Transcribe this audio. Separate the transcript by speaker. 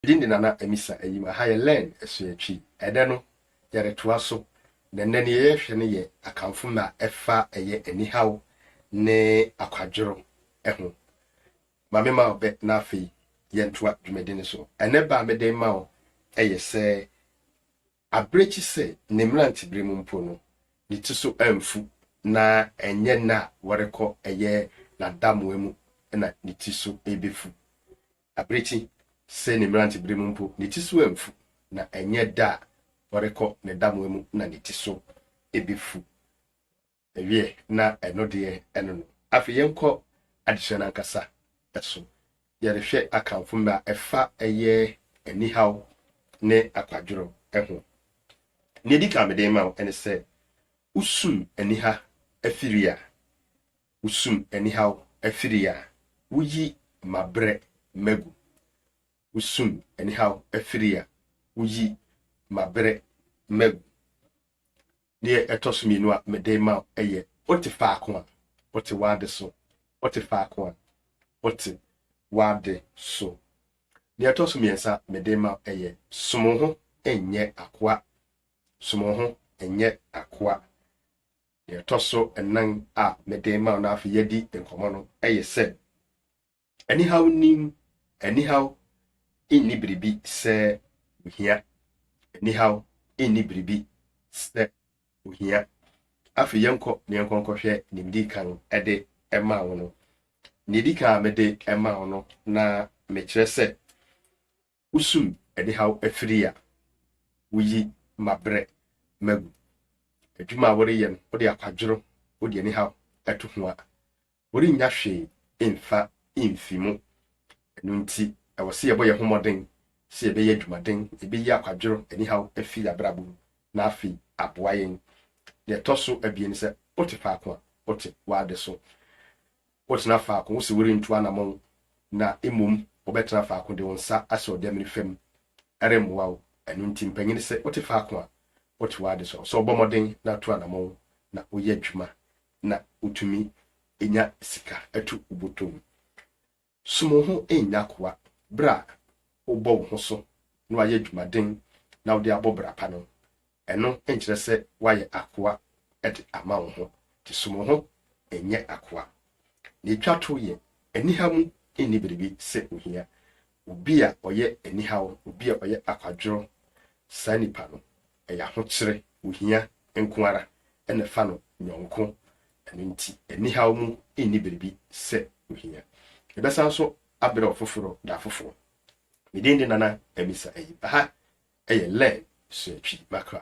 Speaker 1: Din de Nana Amisa Ayim. Aha yɛ Learn Asuatwi. Ɛnɛ no, yɛretoa so. Na nnɛ nea yɛrehwɛ no yɛ Akanfo mmɛ a ɛfa ɛyɛ anihaw ne akwadworɔ ho. Ma memma wo bɛ na afei yɛntoa dwumadi no so. Ɛnnɛ bɛ a mede rema wo yɛ sɛ abirekyi sɛ ne mmerantebere mu mpo no, ne ti so amfu na ɛnyɛ nna a wɔrekɔ ɛyɛ n'adamoa mu na ne ti so rebefu. Abirekyi sɛ ne mmerantebere mu mpo, ne ti so amfu na ɛnyɛ da a wɔrekɔ ne damoa mu na ne ti so befu. Ɛwiɛ, na ɛno deɛ ɛno no. Afei yɛnkɔ adesua no ankasa so. Yɛrehwɛ Akanfo mmɛ a ɛfa ɛyɛ anihaw ne akwadworɔ ho. Nea edi kan a mede rema wo ne sɛ, wosum aniha afiri a, wosum anihaw afiri a, woyi mabrɛ magu. Wosum anihaw afiri a, woyi mabrɛ magu. Deɛ ɛtɔ so mmienu a mede ma wo yɛ wote faako a wote w'ade so. Wote faako a wote w'ade so. Deɛ ɛtɔ so mmiɛnsa mede ma wo yɛ som wo ho nyɛ akoa. Som wo ho nyɛ akoa. Deɛ ɛtɔ so nnan a mede ma wo na afei yɛadi nkɔmmɔ no yɛ sɛ anihaw nim anihaw nni biribi sɛ ohia. Anihaw nni biribi sɛ ohia. Afei yɛnkɔ na yɛnkɔ nkɔhwɛ nea medi kan de maa wo no. Nea edi kan a mede maa wo no, na mekyerɛ sɛ wosum anihaw afiri a woyi ma brɛ magu. Adwuma a woreyɛ no, wode akwadworɔ, wode anihaw to ho a, Wɔrennya hwee mfa mfi mu. Ɛno nti, ɛwɔ sɛ yɛbɔ yɛn ho mmɔden sɛ yɛbɛyɛ adwumaden, yɛbɛyi akwadworɔ, anihaw afi yɛn abrabɔ mu, na afei aboa yɛn. Deɛ ɛtɔ so abien ne sɛ, wote faako a, wote w'ade so. Wotena faako, wose worentu anammɔn, na mmom wobɛtena faako de wo nsa ahyɛ ɔdamini fam, ɛremmoa wo. Ɛno nti, mpanyin sɛ wote faako a, wote w'ade so. Ɛwɔ sɛ wobɔ mmɔden na tu anammɔn na woyɛ adwuma na wotumi nya sika to wo bɔtɔ mu. Som wo ho nyɛ akoa bere a wobɔ wo ho so na woayɛ adwumaden na wode abɔ bra pa no. Ɛno nkyerɛ sɛ woayɛ akoa de ama wo ho. Nti som wo ho nyɛ akoa. Nea etwa to yɛ, anihaw mu nni biribi sɛ ohia. Obi a ɔyɛ anihaw, obi a ɔyɛ akwadworɔ, saa nipa no, ɛyɛ ahokyere, ohia nko ara na ɛfa no yɔnko. Ɛno nti, anihaw mu nni biribi sɛ ohia. Yɛbɛsan nso abrɛ ɔfoforo da foforo. Me din de Nana Amisa Ayi. Aha yɛ Learn Sua Twi Makra.